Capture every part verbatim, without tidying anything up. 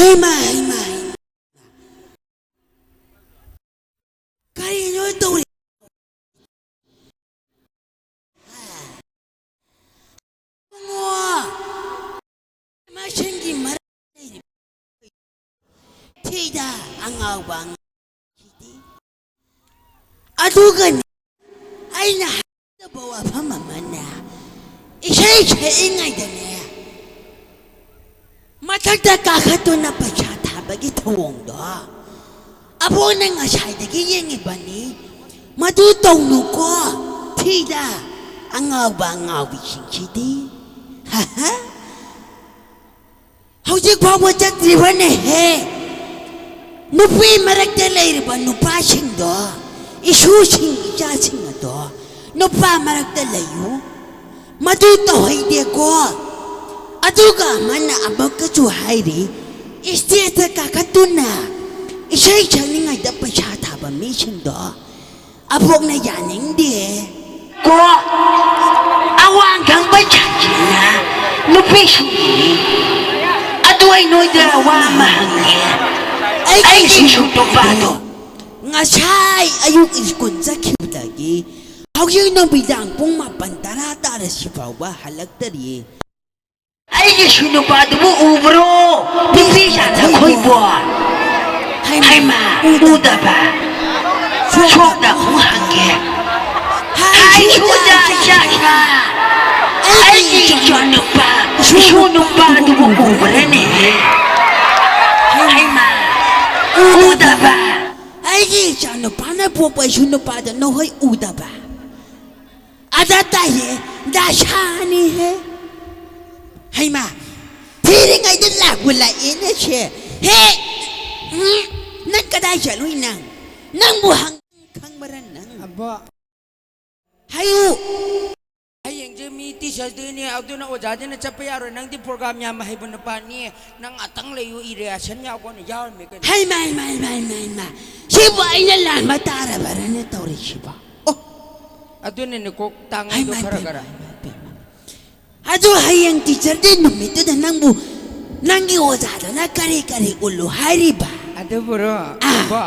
ꯍꯩꯃꯥ, ꯍꯩꯃꯥ, ꯍꯩꯃꯥ꯫ ꯀꯔꯤꯅꯣ ꯇꯧꯔꯤ? ꯏꯕꯨꯡꯉꯣ, ꯃꯁꯦꯟꯒꯤ ꯃꯔꯛ ꯂꯩꯔꯤꯕ ꯊꯤꯗ ꯑꯉꯥꯎꯕ ꯑꯉꯥꯎꯕꯤꯗꯤ꯫ ꯑꯗꯨꯒꯅꯦ, ꯑꯩꯅ ꯍꯥꯏꯖꯕ ꯋꯥꯐꯝ ꯑꯃꯅꯦ, ꯏꯁꯩ ꯁꯛꯏꯉꯩꯗꯅꯦ, ꯃꯊꯛꯇ ꯀꯥꯈꯠꯇꯨꯅ ꯄꯩꯁꯥ ꯊꯥꯕꯒꯤ ꯊꯧꯑꯣꯡꯗꯣ ꯑꯕꯣꯛꯅ ꯉꯁꯥꯏꯗꯒꯤ ꯌꯦꯡꯉꯤꯕꯅꯤ꯫ ꯃꯗꯨ ꯇꯧꯅꯨꯀꯣ, ꯊꯤꯗ ꯑꯉꯥꯎꯕ ꯑꯉꯥꯎꯕꯤꯁꯤꯡꯁꯤꯗꯤ꯫ ꯍꯥ ꯍꯥ꯫ ꯍꯧꯖꯤꯛ ꯐꯥꯎꯕ ꯆꯠꯇ꯭ꯔꯤꯕꯅꯦꯍꯦ꯫ ꯅꯨꯄꯤ ꯃꯔꯛꯇ ꯂꯩꯔꯤꯕ ꯅꯨꯄꯥꯁꯤꯡꯗꯣ, ꯏꯁꯨꯁꯤꯡ, ꯏꯆꯥꯁꯤꯡ ꯑꯗꯣ ꯅꯨꯄꯥ ꯃꯔꯛꯇ ꯂꯩꯌꯨ꯫ ꯃꯗꯨ ꯇꯧꯍꯩꯗꯦꯀꯣ꯫ ꯑꯗꯨꯒ ꯑꯃꯅ ꯑꯃꯨꯛꯀꯁꯨ ꯍꯥꯏꯔꯤ, ꯏꯁꯇꯦꯖꯇ ꯀꯥꯈꯠꯇꯨꯅ ꯏꯁꯩ ꯁꯛꯅꯤꯡꯉꯥꯏꯗ ꯄꯩꯁꯥ ꯊꯥꯕ ꯃꯤꯁꯤꯡꯗꯣ ꯑꯕꯣꯛꯅ ꯌꯥꯅꯤꯡꯗꯦ꯫ ꯀꯣ, ꯑꯋꯥꯡ ꯊꯪꯕ ꯖꯥꯇꯤꯅ ꯅꯨꯄꯤꯁꯤꯡꯅꯤ꯫ ꯑꯗꯨ ꯑꯩ ꯅꯣꯏꯗ ꯋꯥ ꯑꯃ ꯍꯪꯒꯦ꯫ ꯑꯩꯒꯤ ꯁꯨꯅꯨꯄꯥꯗꯣ ꯉꯁꯥꯏ ꯑꯌꯨꯛ ꯁ꯭ꯀꯨꯜ ꯆꯠꯈꯤꯕꯗꯒꯤ ꯍꯧꯖꯤꯛ ꯅꯨꯃꯤꯗꯥꯡ ꯄꯨꯡ ꯃꯥꯄꯟ ꯇꯔꯥ ꯇꯥꯔꯁꯤ ꯐꯥꯎꯕ ꯍꯜꯂꯛꯇꯔꯤꯌꯦ꯫ ꯑꯩꯒꯤ ꯁꯨꯅꯨꯄꯥꯗꯨꯕꯨ ꯎꯕ꯭ꯔꯣ? ꯅꯨꯄꯤ ꯁꯥꯟꯅ ꯈꯣꯏꯕꯣ꯫ ꯍꯩꯃꯥ, ꯎꯗꯕ꯫ ꯁꯣꯝꯗ ꯑꯃꯨꯛ ꯍꯪꯒꯦ꯫ ꯍꯥꯏ ꯁꯨꯖꯥ ꯏꯆꯥ ꯏꯆꯥ꯫ ꯑꯩꯒꯤ ꯏꯆꯥꯅꯨꯄꯥ, ꯏꯁꯨ ꯅꯨꯄꯥꯗꯨꯕꯨ ꯎꯕ꯭ꯔꯅꯦ? ꯍꯩꯃꯥ, ꯎꯗꯕ꯫ ꯑꯩꯒꯤ ꯏꯆꯥꯅꯨꯄꯥꯅ ꯄꯣꯛꯄ ꯏꯁꯨ ꯅꯨꯄꯥꯗꯣ ꯅꯈꯣꯏ ꯎꯗꯕ? ꯑꯗ ꯇꯥꯏꯍꯦ, ꯗꯁꯥꯅꯤꯍꯦ꯫ ꯍꯩꯃꯥ, ꯊꯤꯔꯤꯉꯩꯗ ꯂꯥꯛꯄꯨ ꯂꯥꯛꯑꯦꯅꯦ ꯁꯦ꯫ ꯍꯦ, ꯎꯝ, ꯅꯪ ꯀꯗꯥꯏ ꯆꯠꯂꯨꯏ ꯅꯪ? ꯅꯪꯕꯨ ꯍꯪ-, ꯈꯪꯕ꯭ꯔꯥ ꯅꯪ? ꯑꯕꯣ꯫ ꯍꯥꯏꯌꯨ꯫ ꯍꯌꯦꯡꯁꯦ ꯃꯤ ꯇꯤꯆꯔꯁ ꯗꯦꯅꯤ, ꯑꯗꯨꯅ ꯑꯣꯖꯥꯁꯤꯅ ꯆꯠꯄ ꯌꯥꯔꯣꯏ꯫ ꯅꯪꯗꯤ ꯄ꯭ꯔꯣꯒ꯭ꯔꯥꯝ ꯌꯥꯝ ꯍꯩꯕ ꯅꯨꯄꯥꯅꯤ, ꯅꯪ ꯉꯥꯛꯇꯪ ꯂꯩꯌꯨ, ꯏꯔꯦꯁꯟ ꯌꯥꯎꯒꯣꯅ ꯌꯥꯎꯔꯝꯃꯦ ꯀꯩꯅꯣ꯫ ꯍꯩꯃꯥ, ꯍꯩꯃꯥ, ꯍꯩꯃꯥ, ꯍꯩꯃꯥ, ꯍꯩꯃꯥ꯫ ꯁꯤꯕꯨ ꯑꯩꯅ ꯂꯥꯟꯕ ꯇꯥꯔꯕ꯭ꯔꯅꯦ ꯇꯧꯔꯤꯁꯤꯕꯣ? ꯑꯣ꯫ ꯑꯗꯨꯅꯅꯦ ꯀꯣꯛ ꯇꯥꯡꯉꯩꯗꯣ ꯍꯩꯃꯥ, ꯈꯔ ꯄꯦꯝꯃ, ꯈꯔ꯫ ꯍꯩꯃꯥ, ꯄꯦꯝꯃ꯫ ꯑꯗꯨ ꯍꯌꯦꯡ ꯇꯤꯆꯔ ꯗꯦ ꯅꯨꯃꯤꯠꯇꯨꯗ ꯅꯪꯕꯨ ꯅꯪꯒꯤ ꯑꯣꯖꯥꯗꯨꯅ ꯀꯔꯤ ꯀꯔꯤ ꯎꯠꯂꯨ ꯍꯥꯏꯔꯤꯕ? ꯑꯗꯨꯕꯨꯔꯣ? ꯑꯥ꯫ ꯕꯣ,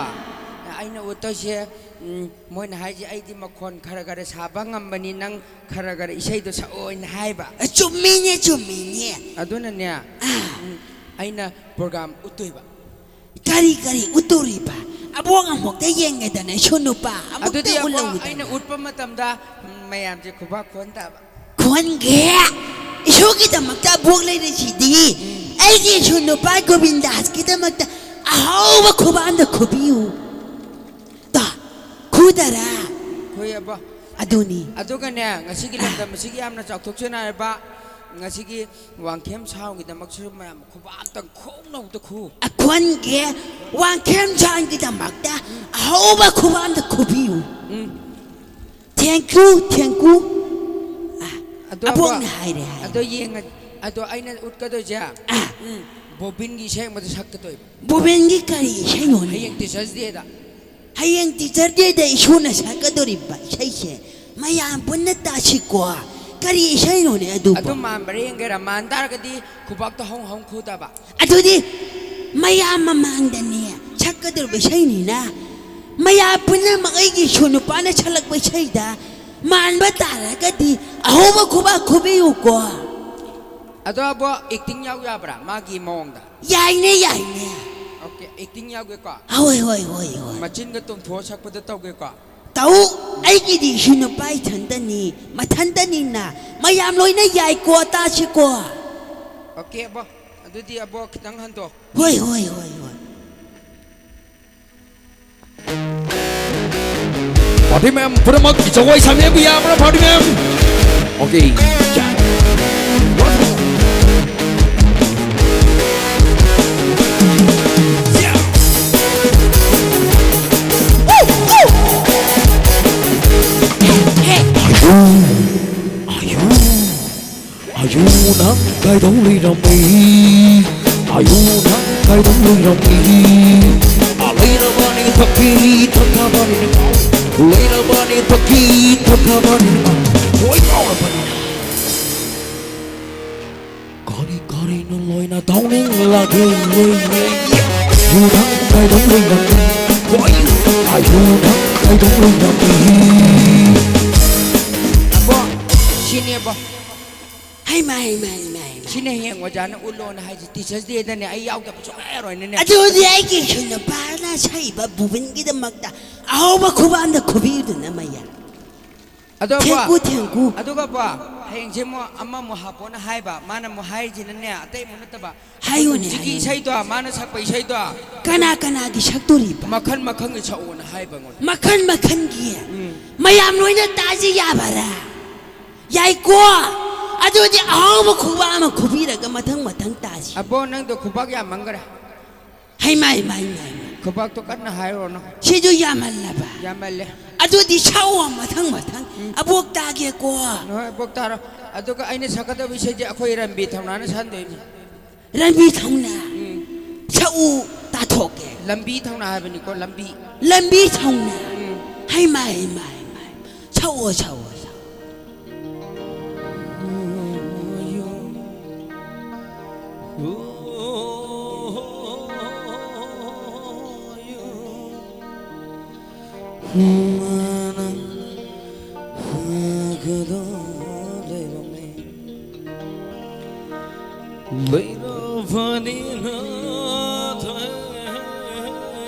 ꯑꯩꯅ ꯎꯠꯇꯣꯏꯁꯦ, ꯎꯝ, ꯃꯣꯏꯅ ꯍꯥꯏꯁꯦ ꯑꯩꯗꯤ ꯃꯈꯣꯟ ꯈꯔ ꯈꯔ ꯁꯥꯕ ꯉꯝꯕꯅꯤ, ꯅꯪ ꯈꯔ ꯈꯔ ꯏꯁꯩꯗꯣ ꯁꯛꯑꯣꯅ ꯍꯥꯏꯕ꯫ ꯆꯨꯝꯃꯤꯅꯦ, ꯆꯨꯝꯃꯤꯅꯦ꯫ ꯑꯗꯨꯅꯅꯦ, ꯎꯝ, ꯑꯩꯅ ꯄ꯭ꯔꯣꯒ꯭ꯔꯥꯝ ꯎꯠꯇꯣꯏꯕ꯫ ꯀꯔꯤ ꯀꯔꯤ ꯎꯠꯇꯣꯔꯤꯕ? ꯑꯕꯣꯛ ꯑꯃꯨꯛꯇ ꯌꯦꯡꯒꯦꯗꯅ, ꯏꯁꯨ ꯅꯨꯄꯥ ꯑꯃꯨꯛꯇ ꯑꯗꯨꯗꯤ ꯑꯕꯣ, ꯎꯠꯍꯧꯗꯅ꯫ ꯑꯩꯅ ꯎꯠꯄ ꯃꯇꯝꯗ, ꯎꯝ, ꯃꯌꯥꯝꯁꯦ ꯈꯨꯕꯥꯛ ꯈꯨꯍꯟ ꯇꯥꯕ꯫ ꯈꯣꯟꯒꯦ? ꯏꯁꯣꯔꯒꯤꯗꯃꯛꯇ ꯑꯕꯣꯛ ꯂꯩꯔꯤꯁꯤꯗꯤ꯫ ꯑꯩꯒꯤ ꯏꯁꯨ ꯅꯨꯄꯥ ꯒꯣꯕꯤꯟꯗꯥꯁꯀꯤꯗꯃꯛꯇ ꯑꯍꯥꯎꯕ ꯈꯨꯕꯥꯛ ꯑꯝꯗ ꯈꯨꯕꯤꯌꯨ꯫ ꯇ, ꯈꯨꯗꯔꯥ? ꯈꯨꯏ ꯑꯕꯣ꯫ ꯑꯗꯨꯅꯤ꯫ ꯑꯗꯨꯒꯅꯦ, ꯉꯁꯤꯒꯤ ꯂꯝꯗꯝ ꯑꯁꯤꯒꯤ ꯌꯥꯝꯅ ꯆꯥꯎꯊꯣꯛꯆꯅꯔꯕ ꯉꯁꯤꯒꯤ ꯋꯥꯡꯈꯦꯝ ꯁꯥꯎꯟꯒꯤꯗꯃꯛꯁꯨ ꯃꯌꯥꯝ ꯈꯨꯕꯥꯛ ꯑꯝꯇꯪ ꯈꯣꯡꯅꯧꯗ ꯈꯨ꯫ ꯑꯈꯣꯟꯒꯦ? ꯋꯥꯡꯈꯦꯝ ꯁꯥꯎꯟꯒꯤꯗꯃꯛꯇ ꯑꯍꯥꯎꯕ ꯈꯨꯕꯥꯛ ꯑꯝꯗ ꯈꯨꯕꯤꯌꯨ꯫ ꯎꯝ꯫ Thank you, thank you. ꯑ, ꯑꯗꯣ ꯑꯕꯣꯛꯅ ꯑꯕꯣ, ꯍꯥꯏꯔꯦ, ꯍꯥꯏꯔꯦ꯫ ꯑꯗꯣ ꯌꯦꯡꯉ-, ꯑꯗꯣ ꯑꯩꯅ ꯎꯠꯀꯗꯣꯏꯁꯦ, ꯑ꯫ ꯎꯝ, ꯕꯣꯕꯤꯟꯒꯤ ꯏꯁꯩ ꯑꯃꯗ ꯁꯛꯀꯗꯣꯏꯕ꯫ ꯕꯣꯕꯤꯟꯒꯤ ꯀꯔꯤ ꯏꯁꯩꯅꯣꯅꯦ? ꯍꯌꯦꯡ Teachers Dayꯗ꯫ ꯍꯌꯦꯡ Teachers Dayꯗ ꯏꯁꯣꯔꯅ ꯁꯛꯀꯗꯧꯔꯤꯕ ꯏꯁꯩꯁꯦ ꯃꯌꯥꯝ ꯄꯨꯟꯅ ꯇꯥꯁꯤꯀꯣ꯫ ꯀꯔꯤ ꯏꯁꯩꯅꯣꯅꯦ ꯑꯗꯨꯕꯣ? ꯑꯗꯨ ꯃꯥꯟꯕ꯭ꯔꯥ ꯌꯦꯡꯒꯦꯔꯥ? ꯃꯥꯟ ꯇꯥꯔꯒꯗꯤ ꯈꯨꯕꯥꯛꯇ ꯍꯧ ꯍꯧ ꯈꯨꯗꯕ꯫ ꯑꯗꯨꯗꯤ ꯃꯌꯥꯝ ꯃꯃꯥꯡꯗꯅꯦ ꯁꯛꯀꯗꯧꯔꯤꯕ ꯏꯁꯩꯅꯤꯅ, ꯃꯌꯥꯝ ꯄꯨꯝꯅꯃꯛ ꯑꯩꯒꯤ ꯏꯁꯨ ꯅꯨꯄꯥꯅ ꯁꯛꯂꯛꯄ ꯏꯁꯩꯗ ꯃꯥꯟꯕ ꯇꯥꯔꯒꯗꯤ ꯑꯍꯧꯕ ꯈꯨꯕꯥꯛ ꯈꯨꯕꯤꯌꯨꯀꯣ꯫ ꯑꯗꯣ ꯑꯕꯣ, acting ꯌꯥꯎ ꯌꯥꯕ꯭ꯔꯥ ꯃꯥꯒꯤ ꯃꯑꯣꯡꯗ? ꯌꯥꯏꯅꯦ, ꯌꯥꯏꯅꯦ꯫ Okay, acting ꯌꯥꯎꯒꯦꯀꯣ꯫ ꯍꯣꯏ, ꯍꯣꯏ, ꯍꯣꯏ, ꯍꯣꯏ꯫ ꯃꯆꯤꯟꯒ ꯇꯨꯝꯊꯣꯛꯑ ꯁꯛꯄꯗ ꯇꯧꯒꯦꯀꯣ꯫ ꯇꯧ꯫ ꯑꯩꯒꯤꯗꯤ ꯏꯁꯨ ꯅꯨꯄꯥ ꯏꯊꯟꯇꯅꯤ, ꯃꯊꯟꯇꯅꯤꯅ ꯃꯌꯥꯝ ꯂꯣꯏꯅ ꯌꯥꯏꯀꯣ, ꯇꯥꯁꯤꯀꯣ꯫ Okay ꯑꯕꯣ, ꯑꯗꯨꯗꯤ ꯑꯕꯣ ꯈꯤꯇꯪ ꯍꯟꯗꯣ꯫ ꯍꯣꯏ, ꯍꯣꯏ, ꯍꯣꯏ, ꯍꯣꯏ꯫ Party ꯃꯌꯥꯝ ꯄꯨꯝꯅꯃꯛ ꯖꯒꯣꯏ ꯁꯥꯃꯤꯟꯅꯕ ꯌꯥꯕ꯭ꯔꯥ, party ꯃꯌꯥꯝ? Okay. ꯑꯌꯨ ꯅꯪ ꯀꯩꯗꯧ ꯂꯩꯔꯝꯃꯤ? ꯑꯌꯨ ꯅꯪ ꯀꯩꯗꯧ ꯂꯩꯔꯝꯃꯤ? ꯑ, ꯂꯩꯔꯕꯅꯤ ꯊꯛꯄꯤ ꯊꯛꯂꯕꯅꯤ, ꯂꯩꯔꯕꯅꯤ ꯊꯛꯄꯤ ꯊꯛꯂꯕꯅꯤ, ꯂꯣꯏ ꯀꯥꯎꯔꯕꯅꯤ꯫ ꯀꯔꯤ ꯀꯔꯤꯅꯣ ꯂꯣꯏꯅ ꯇꯧꯅꯤꯡꯂꯒꯦ? ꯌꯨ ꯊꯛ ꯀꯩꯗꯧꯅꯤꯡꯂꯒꯦ? ꯍꯣꯏ, ꯑꯩ ꯌꯨ ꯊꯛ ꯀꯩꯗꯧꯅꯤꯡꯂꯒꯦ? ꯑꯕꯣ, ꯁꯤꯅꯦꯕꯣ꯫ ꯍꯩꯃꯥ, ꯍꯩꯃꯥ, ꯍꯩꯃꯥ, ꯍꯩꯃꯥ꯫ ꯁꯤꯅ ꯍꯌꯦꯡ ꯑꯣꯖꯥꯅ ꯎꯠꯂꯣꯅ ꯍꯥꯏꯁꯦ, Teachers' Day ꯗꯅꯦ ꯑꯩ ꯌꯥꯎꯗꯕ ꯁꯨꯡꯌꯥ ꯌꯥꯔꯣꯏꯅꯦ꯫ ꯑꯗꯨꯗꯤ ꯑꯩꯒꯤ ꯅꯨꯄꯥꯅ ꯁꯛꯏꯕ ꯕꯨꯕꯤꯟꯒꯤꯗꯃꯛꯇ ꯑꯍꯧꯕ ꯈꯨꯕꯥꯛ ꯑꯝꯗ ꯈꯨꯕꯤꯗꯨꯅ ꯃꯌꯥ꯫ ꯑꯗꯣ ꯕꯣ, ꯊꯦꯡꯀꯨ, ꯊꯦꯡꯀꯨ꯫ ꯑꯗꯨꯒ ꯕꯣ, ꯍꯌꯦꯡꯁꯦ ꯑꯃꯨꯛ ꯑꯃꯃꯨꯛ ꯍꯥꯞꯄꯣꯅ ꯍꯥꯏꯕ, ꯃꯥꯅ ꯑꯃꯨꯛ ꯍꯥꯏꯔꯤꯁꯤꯅꯅꯦ, ꯑꯇꯩ ꯑꯃꯨꯛ ꯅꯠꯇꯕ, ꯍꯥꯏꯌꯨꯅꯦ, ꯍꯧꯖꯤꯛꯀꯤ ꯍꯥꯏꯌꯨꯅꯦ꯫ ꯏꯁꯩꯗꯣ, ꯃꯥꯅ ꯁꯛꯄ ꯏꯁꯩꯗꯣ꯫ ꯀꯅꯥ ꯀꯅꯥꯒꯤ ꯁꯛꯇꯣꯔꯤꯕ? ꯃꯈꯜ ꯃꯈꯜꯒꯤ ꯁꯛꯑꯣꯅ ꯍꯥꯏꯕ ꯑꯩꯉꯣꯟꯗ꯫ ꯃꯈꯜ ꯃꯈꯜꯒꯤ? ꯎꯝ꯫ ꯃꯌꯥꯝ ꯂꯣꯏꯅ ꯇꯥꯁꯤ ꯌꯥꯕꯔꯥ? ꯌꯥꯏꯀꯣ? ꯑꯗꯨꯗꯤ ꯑꯍꯥꯎꯕ ꯈꯨꯕꯥꯛ ꯑꯃ ꯈꯨꯕꯤꯔꯒ ꯃꯊꯪ ꯃꯊꯪ ꯇꯥꯁꯤ꯫ ꯑꯕꯣ, ꯅꯪꯗꯣ ꯈꯨꯕꯥꯛ ꯌꯥꯝꯃꯟꯈꯔꯦ꯫ ꯍꯩꯃꯥ, ꯍꯩꯃꯥ, ꯍꯩꯃꯥ, ꯍꯩꯃꯥ꯫ ꯈꯨꯕꯥꯛꯇꯣ ꯀꯟꯅ ꯍꯥꯏꯔꯨꯔꯅꯨ꯫ ꯁꯤꯁꯨ ꯌꯥꯝꯃꯜꯂꯕ? ꯌꯥꯝꯃꯜꯂꯦ꯫ ꯑꯗꯨꯗꯤ ꯁꯛꯑꯣ ꯃꯊꯪ ꯃꯊꯪ꯫ ꯎꯝ꯫ ꯑꯕꯣꯛ ꯇꯥꯒꯦꯀꯣ꯫ ꯍꯣꯏ, ꯑꯕꯣꯛ ꯇꯥꯔꯣ꯫ ꯑꯗꯨꯒ ꯑꯩꯅ ꯁꯛꯀꯗꯕ ꯏꯁꯩꯗꯤ ꯑꯩꯈꯣꯏ ꯔꯟꯕꯤ ꯊꯧꯅꯥꯅ ꯁꯛꯍꯟꯗꯣꯏꯅꯤ꯫ ꯔꯟꯕꯤ ꯊꯧꯅꯥ? ꯎꯝ꯫ ꯁꯛꯎ ꯇꯥꯊꯣꯛꯀꯦ꯫ ꯂꯝꯕꯤ ꯊꯧꯅꯥ ꯍꯥꯏꯕꯅꯤꯀꯣ, ꯂꯝꯕꯤ꯫ ꯂꯝꯕꯤ ꯊꯧꯅꯥ? ꯎꯝ꯫ ꯍꯩꯃꯥ, ꯍꯩꯃꯥ, ꯍꯩꯃꯥ, ꯍꯩꯃꯥ꯫ ꯁꯛꯑꯣ, ꯁꯛꯑꯣ, ꯁꯛꯑꯣ꯫ ꯃꯥꯅ ꯍꯥꯏꯒꯗꯧ ꯂꯩꯔꯝꯃꯤ꯫ ꯂꯩꯔꯕꯅꯤꯅ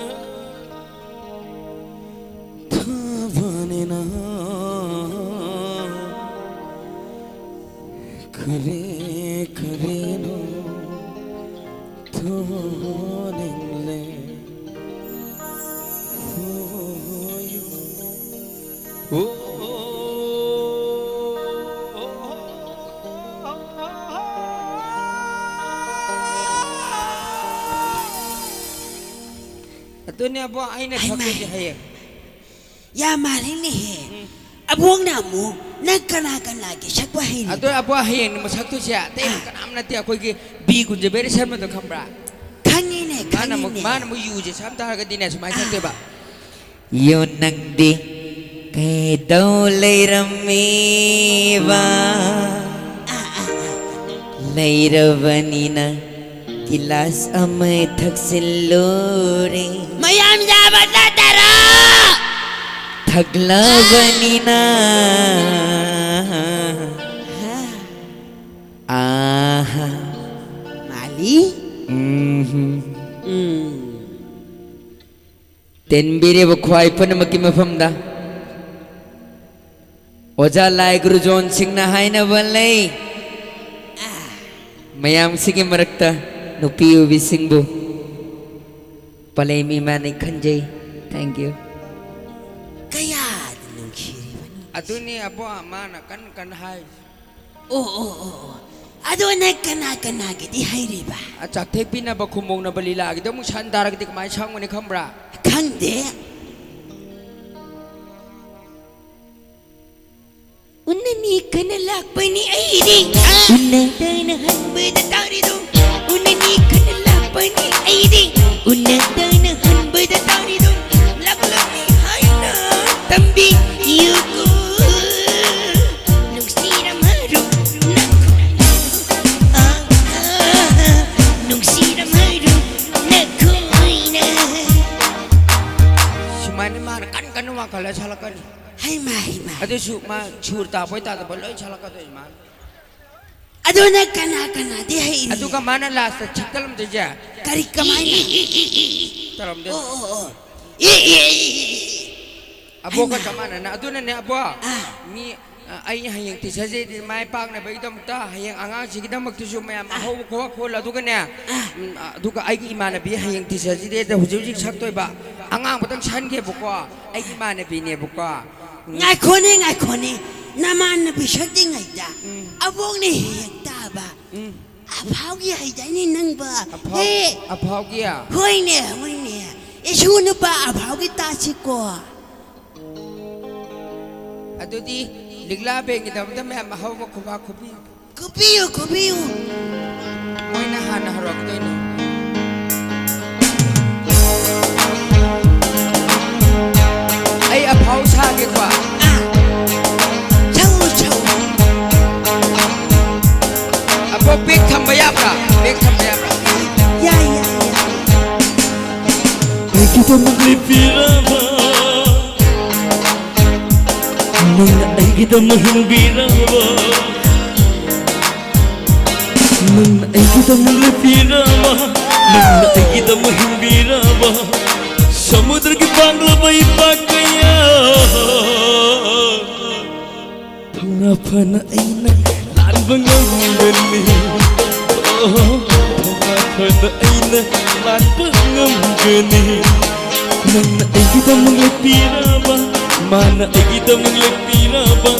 ꯊꯥꯕꯅꯤꯅ ꯀꯔꯤ ꯀꯔꯤꯅꯣ ꯊꯣꯛꯅꯤꯡꯂꯦ꯫ ꯑꯗꯨꯅꯦꯕꯣ ꯑꯩꯅ ꯍꯩꯃꯥ꯫ ꯁꯛꯇꯣꯏꯁꯦ ꯍꯌꯦꯡ꯫ ꯌꯥꯝ ꯃꯥꯜꯂꯤꯅꯦꯍꯦ꯫ ꯎꯝ꯫ ꯑꯕꯣꯛꯅ ꯑꯃꯨꯛ ꯅꯪ ꯀꯅꯥ ꯀꯅꯥꯒꯤ ꯁꯛꯄ ꯍꯩꯔꯤꯕ? ꯑꯗꯣ ꯑꯕꯣꯛ ꯍꯌꯦꯡꯅ ꯃꯁꯛꯇꯣꯏꯁꯦ ꯑꯇꯩ ꯑꯥ꯫ ꯀꯅꯥꯝ ꯅꯠꯇꯦ, ꯑꯩꯈꯣꯏꯒꯤ ꯕꯤ ꯀꯨꯟꯖꯕꯤꯔ ꯁꯔꯃꯗꯣ ꯈꯪꯕ꯭ꯔꯥ? ꯈꯪꯉꯤꯅꯦ, ꯃꯥꯅ ꯑꯃꯨꯛ, ꯈꯪꯉꯤꯅꯦ꯫ ꯃꯥꯅ ꯑꯃꯨꯛ ꯌꯨꯁꯦ ꯁꯝ ꯇꯥꯔꯒꯗꯤꯅꯦ ꯁꯨꯃꯥꯏꯅ ꯑꯥ꯫ ꯁꯛꯇꯣꯏꯕ꯫ ꯌꯨ ꯅꯪꯗꯤ ꯀꯩꯗꯧ ꯂꯩꯔꯝꯃꯤꯕ? ꯑꯥ, ꯑꯥ, ꯑꯥ꯫ ꯂꯩꯔꯕꯅꯤꯅ ꯒꯤꯂꯥꯁ ꯑꯃ ꯊꯛꯆꯤꯜꯂꯨꯔꯦ꯫ ꯃꯌꯥꯝ ꯌꯥꯕ ꯅꯠꯇꯔꯣ? ꯊꯛꯂꯕꯅꯤꯅ꯫ ꯍꯥ꯫ ꯑꯥꯍꯥ꯫ ꯃꯥꯂꯤ? ꯎꯝꯍꯨꯝ꯫ ꯎꯝ꯫ ꯇꯦꯟꯕꯤꯔꯤꯕ ꯈ꯭ꯋꯥꯏ ꯄꯨꯝꯅꯃꯛꯀꯤ ꯃꯐꯝꯗ ꯑꯣꯖꯥ ꯂꯥꯏ ꯒꯨꯔꯨꯖꯣꯟ ꯁꯤꯡꯅ ꯍꯥꯏꯅꯕ ꯂꯩ, ꯃꯌꯥꯝꯁꯤꯒꯤ ꯃꯔꯛꯇ ꯅꯨꯄꯤ ꯑꯣꯏꯕꯤꯁꯤꯡꯕꯨ ꯄꯂꯦꯝ ꯏꯃꯥꯅ ꯈꯟꯖꯩ꯫ Thank you꯫ ꯀꯌꯥꯗ ꯅꯨꯡꯁꯤꯔꯤꯕꯅꯤ꯫ ꯑꯗꯨꯅꯤ ꯑꯕꯣ, ꯃꯥꯅ ꯀꯟ ꯀꯟ ꯍꯥꯏ꯫ ꯑꯣ, ꯑꯣ, ꯑꯣ, ꯑꯣ꯫ ꯑꯗꯣ ꯅꯪ ꯀꯅꯥ ꯀꯅꯥꯒꯤꯗꯤ ꯍꯩꯔꯤꯕ? ꯑ, ꯆꯥꯛꯊꯦꯛꯄꯤꯅꯕ ꯈꯨꯃꯣꯡꯅꯕ ꯂꯤꯂꯥꯒꯤꯗꯣ ꯑꯃꯨꯛ ꯁꯟ ꯇꯥꯔꯒꯗꯤ ꯀꯃꯥꯏꯅ ꯁꯪꯒꯅꯤ ꯈꯪꯕ꯭ꯔꯥ? ꯈꯪꯗꯦ꯫ ꯎꯟꯅꯅꯤ ꯀꯅ ꯂꯥꯛꯄꯅꯤ ꯑꯩꯗꯤ꯫ ꯎꯟꯅꯗꯅ ꯍꯟꯕꯗ ꯇꯥꯔꯤꯗꯣ꯫ ꯎꯟꯅꯅꯤ ꯀꯅ ꯂꯥꯛꯄꯅꯤ ꯑꯩꯗꯤ꯫ ꯎꯟꯅꯗꯅ ꯍꯟꯕꯗ ꯇꯥꯔꯤꯗꯣ꯫ ꯂꯥꯛꯂꯝꯃꯤ ꯍꯥꯏꯅ ꯇꯝꯕꯤꯌꯨꯀꯣ꯫ ꯅꯨꯡꯁꯤꯔꯝꯃꯔꯣꯏ ꯅꯈꯣꯏꯅ꯫ ꯑꯥ, ꯑꯥ, ꯑꯥ, ꯅꯨꯡꯁꯤꯔꯝꯃꯔꯣꯏ ꯅꯈꯣꯏꯅ꯫ ꯁꯨꯃꯥꯏꯅ ꯃꯥꯅ ꯀꯟ ꯀꯟꯅ ꯋꯥꯡꯈꯠꯂ ꯁꯥꯠꯂꯛꯀꯅꯤ꯫ ꯍꯩꯃꯥ, ꯍꯩꯃꯥ꯫ ꯑꯗꯨꯁꯨ ꯃꯥ ꯁꯨꯔ ꯇꯥꯕꯣꯏ ꯇꯥꯗꯕꯣꯏ ꯂꯣꯏ ꯁꯥꯠꯂꯛꯀꯗꯣꯏꯅꯤ ꯃꯥꯅ꯫ ꯑꯗꯨꯅ ꯀꯅꯥ ꯀꯅꯥꯗꯤ ꯍꯩꯔꯤ? ꯑꯗꯨꯒ ꯃꯥꯅ ꯂꯥꯁꯇ ꯊꯤꯛꯇꯠꯂꯝꯗꯣꯏꯁꯦ꯫ ꯀꯔꯤ, ꯀꯃꯥꯏꯅ? ꯇꯧꯔꯝꯗꯣꯏꯅꯤ꯫ ꯑꯣ, ꯑꯣ, ꯑꯣ꯫ ꯑꯦ, ꯑꯦ, ꯑꯦ, ꯑꯦ, ꯑꯦ꯫ ꯑꯕꯣꯛꯀ ꯍꯩꯃꯥ꯫ ꯆꯞ ꯃꯥꯟꯅꯅ꯫ ꯑꯗꯨꯅꯅꯦ ꯑꯕꯣ, ꯑꯥ꯫ ꯃꯤ, ꯑ, ꯑꯩ ꯍꯌꯦꯡ ꯇꯤꯆꯔꯁ ꯗꯦꯗꯤ ꯃꯥꯏ ꯄꯥꯛꯅꯕꯒꯤꯗꯃꯛꯇ ꯍꯌꯦꯡ ꯑꯉꯥꯡꯁꯤꯒꯤꯗꯃꯛꯇꯁꯨ ꯃꯌꯥꯝ ꯑꯥ꯫ ꯑꯍꯧꯕ ꯈꯣꯛ ꯈꯣꯜꯂ, ꯑꯗꯨꯒꯅꯦ, ꯑꯥ꯫ ꯎꯝ, ꯑ, ꯑꯗꯨꯒ ꯑꯩꯒꯤ ꯏꯃꯥꯟꯅꯕꯤ ꯍꯌꯦꯡ ꯇꯤꯆꯔꯁ ꯗꯦꯗ ꯍꯧꯖꯤꯛ ꯍꯧꯖꯤꯛ ꯁꯛꯇꯣꯏꯕ ꯑꯉꯥꯡꯕꯗꯪ ꯁꯟꯒꯦꯕꯀꯣ꯫ ꯑꯩꯒꯤ ꯏꯃꯥꯟꯅꯕꯤꯅꯦꯕꯀꯣ꯫ ꯎꯝ꯫ ꯉꯥꯏꯈꯣꯅꯦ, ꯉꯥꯏꯈꯣꯅꯦ꯫ ꯅꯃꯥꯟꯅꯕꯤ ꯁꯛꯇ꯭ꯔꯤꯉꯩꯗ ꯎꯝ꯫ ꯑꯕꯣꯛꯅ ꯍꯦꯛ ꯍꯦꯛ ꯇꯥꯕ꯫ ꯎꯝ꯫ ꯑꯐꯥꯎꯒꯤ ꯍꯩꯗꯥꯏꯅꯦ ꯅꯪꯕ? ꯑꯐꯥꯎ-, ꯍꯦ! ꯑꯐꯥꯎꯒꯤ? ꯍꯣꯏꯅꯦ, ꯍꯣꯏꯅꯦ꯫ ꯏꯁꯨ ꯅꯨꯄꯥ ꯑꯐꯥꯎꯒꯤ ꯇꯥꯁꯤꯀꯣ꯫ ꯑꯗꯨꯗꯤ ꯂꯤꯛꯂꯥ ꯕꯦꯟꯒꯤꯗꯃꯛꯇ ꯃꯌꯥꯝ ꯑꯍꯧꯕ ꯈꯨꯕꯥꯛ ꯈꯨꯕꯤꯌꯨ꯫ ꯈꯨꯕꯤꯌꯨ, ꯈꯨꯕꯤꯌꯨ꯫ ꯃꯣꯏꯅ ꯍꯥꯟꯅ ꯍꯧꯔꯛꯇꯣꯏꯅꯦ꯫ ꯑꯩ ꯑꯐꯥꯎ ꯁꯥꯒꯦꯀꯣ꯫ ꯑꯥ꯫ ꯁꯛꯎ, ꯁꯛꯎ꯫ ꯑꯄꯣꯛꯄꯤ ꯂꯦꯞꯄꯤꯔꯕ, ꯅꯪꯅ ꯑꯩꯒꯤꯗꯃꯛ ꯍꯤꯡꯕꯤꯔꯕ, ꯅꯪꯅ ꯑꯩꯒꯤꯗꯃꯛ ꯂꯦꯞꯄꯤꯔꯕ, ꯅꯪꯅ ꯑꯩꯒꯤꯗꯃꯛ ꯍꯤꯡꯕꯤꯔꯕ, ꯁꯃꯨꯗ꯭ꯔꯒꯤ ꯄꯥꯛꯂꯕ ꯏꯄꯥꯛ ꯀꯌꯥ꯫ ꯊꯧꯅꯥ ꯐꯅ ꯑꯩꯅ ꯂꯥꯟꯕ ꯉꯝꯒꯅꯤ꯫ ꯑꯣ, ꯊꯧꯅꯥ ꯐꯅ ꯑꯩꯅ ꯂꯥꯟꯕ ꯉꯝꯒꯅꯤ꯫ ꯅꯪꯅ ꯑꯩꯒꯤꯗꯃꯛ ꯂꯦꯞꯄꯤꯔꯕ, ꯃꯥꯅ ꯑꯩꯒꯤꯗꯃꯛ ꯂꯦꯞꯄꯤꯔꯕ,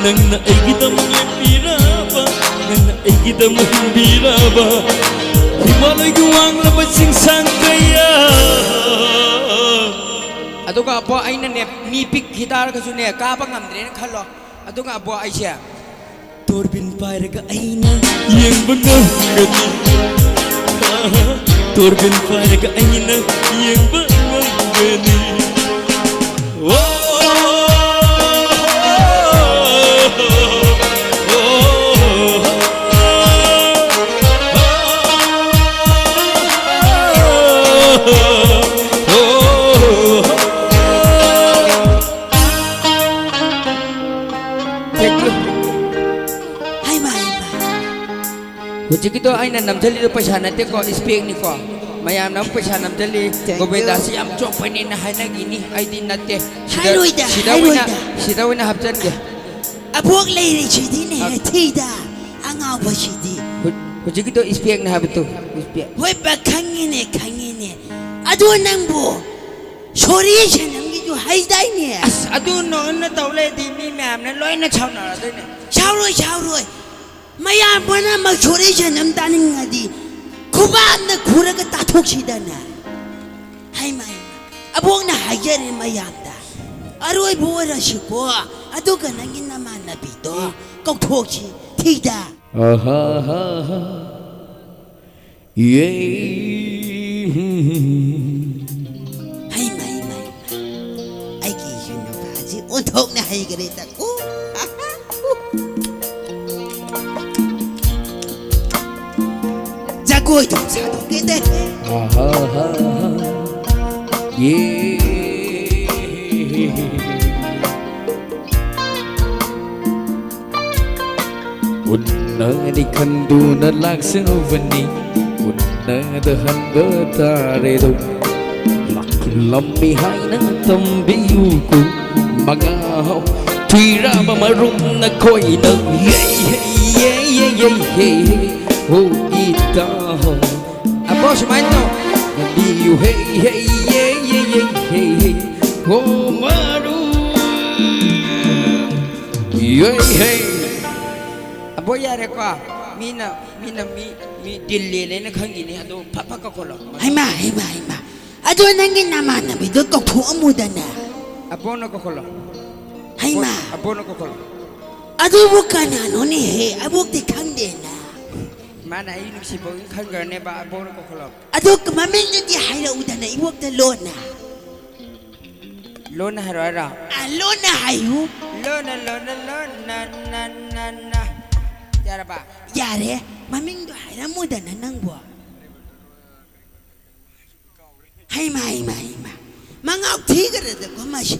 ꯅꯪꯅ ꯑꯩꯒꯤꯗꯃꯛ ꯂꯦꯞꯄꯤꯔꯕ, ꯅꯪꯅ ꯑꯩꯒꯤꯗꯃꯛ ꯍꯤꯡꯕꯤꯔꯕ, ꯍꯤꯃꯥꯂꯣꯏꯒꯤ ꯋꯥꯡꯂꯕ ꯆꯤꯡꯁꯥꯡ ꯀꯌꯥ꯫ ꯑꯗꯨꯒ ꯑꯕꯣ, ꯑꯩꯅꯅꯦ, ꯃꯤ ꯄꯤꯛꯈꯤ ꯇꯥꯔꯒꯁꯨꯅꯦ, ꯀꯥꯕ ꯉꯝꯗ꯭ꯔꯦꯅ ꯈꯜꯂꯣ꯫ ꯑꯗꯨꯒ ꯑꯕꯣ, ꯑꯩꯁꯦ ꯇꯣꯔꯕꯤꯟ ꯄꯥꯏꯔꯒ ꯑꯩꯅ ꯌꯦꯡꯕ ꯉꯝꯒꯅꯤ꯫ ꯇꯣꯔꯕꯤꯟ ꯄꯥꯏꯔꯒ ꯑꯩꯅ ꯌꯦꯡꯕ ꯉꯝꯒꯅꯤ꯫ ꯑꯣ, ꯑꯣ, ꯑꯣ, ꯑꯣ꯫ ꯍꯩꯃꯥ, ꯍꯩꯃꯥ꯫ ꯍꯧꯖꯤꯛꯀꯤꯗꯣ ꯑꯩꯅ ꯅꯝꯖꯜꯂꯤꯗꯣ ꯄꯩꯁꯥ ꯅꯠꯇꯦꯀꯣ, ꯏꯁꯄꯦꯛꯅꯤꯀꯣ꯫ ꯃꯌꯥꯝꯅ ꯑꯃꯨꯛ ꯄꯩꯁꯥ ꯅꯝꯖꯜꯂꯤ꯫ Thank you. ꯒꯣꯕꯤꯟꯗꯥꯁꯤ ꯌꯥꯝ ꯆꯣꯞꯄꯅꯦꯅ ꯍꯥꯏꯅꯈꯤꯅꯤ꯫ ꯑꯩꯗꯤ ꯅꯠꯇꯦ꯫ ꯁꯤꯗ, ꯍꯥꯏꯔꯣꯏꯗ, ꯁꯤꯗ ꯑꯣꯏꯅ, ꯍꯥꯏꯔꯣꯏꯗ꯫ ꯁꯤꯗ ꯑꯣꯏꯅ ꯍꯥꯞꯆꯟꯒꯦ꯫ ꯑꯕꯣꯛ ꯂꯩꯔꯤꯁꯤꯗꯤꯅꯦ, ꯑ- ꯊꯤꯗ, ꯑꯉꯥꯎꯕꯁꯤꯗꯤ꯫ ꯍꯧ-, ꯍꯧꯖꯤꯛꯀꯤꯗꯣ ꯏꯁꯄꯦꯛꯅꯦ ꯍꯥꯏꯕꯗꯣ, ꯏꯁꯄꯦꯛ꯫ ꯍꯣꯏ ꯕ, ꯈꯪꯉꯤꯅꯦ, ꯈꯪꯉꯤꯅꯦ꯫ ꯑꯗꯣ ꯅꯪꯕꯨ ꯁꯣꯔꯤ ꯁꯅꯝꯒꯤꯁꯨ ꯍꯩꯗꯥꯏꯅꯦ? ꯑꯁ, ꯑꯗꯨ ꯅꯣꯟꯅ ꯇꯧ ꯂꯩꯔꯗꯤ ꯃꯤ ꯃꯌꯥꯝꯅ ꯂꯣꯏꯅ ꯁꯥꯎꯅꯔꯗꯣꯏꯅꯦ꯫ ꯁꯥꯎꯔꯣꯏ, ꯁꯥꯎꯔꯣꯏ꯫ ꯃꯌꯥꯝ ꯄꯨꯝꯅꯃꯛ ꯁꯣꯔꯤ ꯁꯅꯝ ꯇꯥꯅꯤꯡꯉꯗꯤ ꯈꯨꯕꯥꯛꯅ ꯈꯨꯔꯒ ꯇꯥꯊꯣꯛꯁꯤꯗꯅ꯫ ꯍꯩꯃꯥ, ꯍꯩꯃꯥ꯫ ꯑꯕꯣꯛꯅ ꯍꯥꯏꯖꯔꯦ ꯃꯌꯥꯝꯗ꯫ ꯑꯔꯣꯏꯕ ꯑꯣꯏꯔꯁꯤꯀꯣ꯫ ꯑꯗꯨꯒ ꯅꯪꯒꯤ ꯅꯃꯥꯟꯅꯕꯤꯗꯣ ꯀꯧꯊꯣꯛꯁꯤ꯫ ꯊꯤꯗ꯫ ꯑꯍꯥꯍꯥꯍꯥ꯫ ꯌꯦ꯫ ꯍꯩꯃꯥ, ꯍꯩꯃꯥ, ꯍꯩꯃꯥ꯫ ꯑꯩꯒꯤ ꯏꯁꯨ ꯅꯨꯄꯥꯁꯤ ꯑꯣꯟꯊꯣꯛꯅ ꯍꯩꯈ꯭ꯔꯦꯗ꯫ ꯎ꯫ ꯖꯒꯣꯏꯗꯣ ꯁꯥꯗꯣꯛꯀꯦꯗꯦ꯫ ꯑꯍꯥꯍꯥꯍꯥ꯫ ꯌꯦ꯫ ꯎꯟꯅꯅꯤ ꯈꯟꯗꯨꯅ ꯂꯥꯛꯆꯔꯨꯕꯅꯤ, ꯎꯟꯅꯗ ꯍꯟꯕ ꯇꯥꯔꯦꯗꯣ꯫ ꯂꯥꯛꯂꯝꯃꯤ ꯍꯥꯏꯅ ꯇꯝꯕꯤꯌꯨꯀꯣ꯫ ꯃꯉꯥ ꯍꯧ ꯊꯤꯔꯕ ꯃꯔꯨꯝ ꯅꯈꯣꯏꯅ꯫ ꯌꯦ, ꯌꯦ, ꯌꯦ, ꯌꯦ, ꯌꯦ, ꯌꯦ꯫ ꯍꯣ ꯏꯇꯥ ꯍꯣ꯫ ꯑꯕꯣ, ꯁꯨꯃꯥꯏꯅ ꯇꯧ꯫ ꯅꯝꯕꯤꯌꯨ ꯍꯦ, ꯍꯦ, ꯌꯦ, ꯌꯦ, ꯌꯦ, ꯍꯦ, ꯍꯦ꯫ ꯍꯣ ꯃꯔꯨ꯫ ꯌꯦ, ꯍꯦ꯫ ꯑꯕꯣ, ꯌꯥꯔꯦꯀꯣ꯫ ꯃꯤꯅ, ꯃꯤꯅ ꯃꯤ, ꯃꯤ ꯗꯤꯜ ꯂꯦꯜꯂꯦꯅ ꯈꯪꯈꯤꯅꯤ꯫ ꯑꯗꯣ ꯐꯠ ꯐꯠ ꯀꯧꯈꯠꯂꯣ꯫ ꯍꯩꯃꯥ, ꯍꯩꯃꯥ, ꯍꯩꯃꯥ꯫ ꯑꯗꯣ ꯅꯪꯒꯤ ꯅꯃꯥꯟꯅꯕꯤꯗꯣ ꯀꯧꯊꯣꯛꯑꯝꯃꯨꯗꯅ꯫ ꯑꯕꯣꯅ ꯀꯧꯈꯠꯂꯣ꯫ ꯍꯩꯃꯥ꯫ ꯑꯕꯣꯅ ꯀꯧꯈꯠꯂꯣ꯫ ꯑꯗꯨꯕꯨ ꯀꯅꯥꯅꯣꯅꯦꯍꯦ? ꯑꯕꯣꯛꯇꯤ ꯈꯪꯗꯦꯅ꯫ ꯃꯥꯅ ꯑꯩ ꯅꯨꯡꯁꯤꯕꯒꯤ ꯈꯟꯈ꯭ꯔꯅꯦꯕ, ꯑꯕꯣꯛꯅ ꯀꯧꯈꯠꯂꯣ꯫ ꯑꯗꯣ ꯃꯃꯤꯡꯗꯨꯗꯤ ꯍꯥꯏꯔꯛꯎꯗꯅ, ꯏꯕꯣꯛꯇ ꯂꯣꯟꯅ꯫ ꯂꯣꯟꯅ ꯍꯥꯏꯔꯣ ꯍꯥꯏꯔꯣ? ꯑ, ꯂꯣꯟꯅ ꯍꯥꯏꯌꯨ꯫ ꯂꯣꯟꯅ, ꯂꯣꯟꯅ, ꯂꯣꯟꯅ, ꯅ, ꯅ, ꯅ꯫ ꯌꯥꯔꯕ? ꯌꯥꯔꯦ꯫ ꯃꯃꯤꯡꯗꯣ ꯍꯥꯏꯔꯝꯃꯨꯗꯅ ꯅꯪꯕꯣ꯫ ꯍꯩꯃꯥ, ꯍꯩꯃꯥ, ꯍꯩꯃꯥ꯫ ꯃꯉꯥꯎ ꯊꯤꯈ꯭ꯔꯦꯗꯀꯣ ꯃꯁꯦ꯫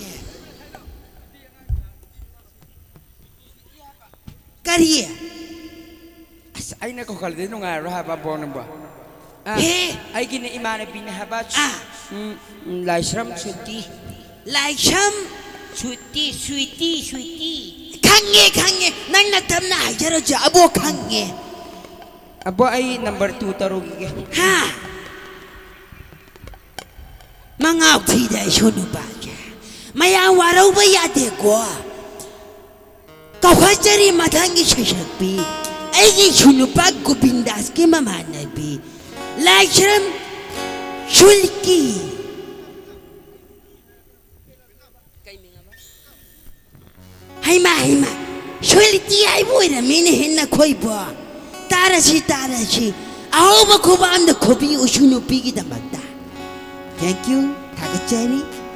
ꯀꯔꯤ? ꯑꯁ, ꯑꯩꯅ ꯀꯧꯈꯠꯂꯗꯤ ꯅꯨꯡꯉꯥꯏꯔꯣꯏ ꯍꯥꯏꯕ, ꯑꯕꯣꯛ ꯅꯪꯕꯣ꯫ ꯑ, ꯍꯦ! ꯑꯩꯒꯤꯅꯦ ꯏꯃꯥꯟꯅꯕꯤꯅꯦ ꯍꯥꯏꯕ꯫ ꯑ꯫ ꯎꯝ, ꯎꯝ, ꯂꯥꯏꯁ꯭ꯔꯝ ꯁ꯭ꯋꯤꯇꯤ꯫ ꯂꯥꯏꯁ꯭ꯔꯝ? ꯁ꯭ꯋꯤꯇꯤ, ꯁ꯭ꯋꯤꯇꯤ, ꯁ꯭ꯋꯤꯇꯤ꯫ ꯈꯪꯉꯦ, ꯈꯪꯉꯦ꯫ ꯅꯪ ꯅꯇꯝꯅ ꯍꯥꯏꯖꯔꯁꯨ, ꯑꯕꯣꯛ ꯈꯪꯉꯦ꯫ ꯑꯕꯣꯛ, ꯑꯩ ꯅꯝꯕꯔ ꯇꯨ ꯇꯧꯔꯨꯈꯤꯒꯦ꯫ ꯍꯥ? ꯃꯉꯥꯎ ꯊꯤꯗ ꯑꯩꯁꯨ ꯅꯨꯄꯥꯁꯦ꯫ ꯃꯌꯥꯝ ꯋꯥꯔꯧꯕ ꯌꯥꯗꯦꯀꯣ꯫ ꯀꯧꯈꯠꯆꯔꯤ ꯃꯊꯪꯒꯤ ꯁꯩꯁꯛꯄꯤ, ꯑꯩꯒꯤꯁꯨ ꯅꯨꯄꯥ ꯒꯣꯕꯤꯟꯗꯥꯁꯀꯤ ꯃꯃꯥꯟꯅꯕꯤ, ꯂꯥꯏꯁ꯭ꯔꯝ ꯁ꯭ꯋꯤꯇꯤ꯫ ꯍꯩꯃꯥ, ꯍꯩꯃꯥ, ꯁ꯭ꯋꯤꯇꯤ ꯍꯥꯏꯕ ꯑꯣꯏꯔꯝꯃꯤꯅꯦ ꯍꯦ ꯅꯈꯣꯏꯕꯣ꯫ ꯇꯥꯔꯁꯤ, ꯇꯥꯔꯁꯤ꯫ ꯑꯍꯧꯕ ꯈꯨꯕꯥꯛ ꯑꯝꯗ ꯈꯨꯕꯤ ꯎꯁꯨ ꯅꯨꯄꯤꯒꯤꯗꯃꯛꯇ꯫ Thank you, ꯊꯥꯒꯠꯆꯔꯤ꯫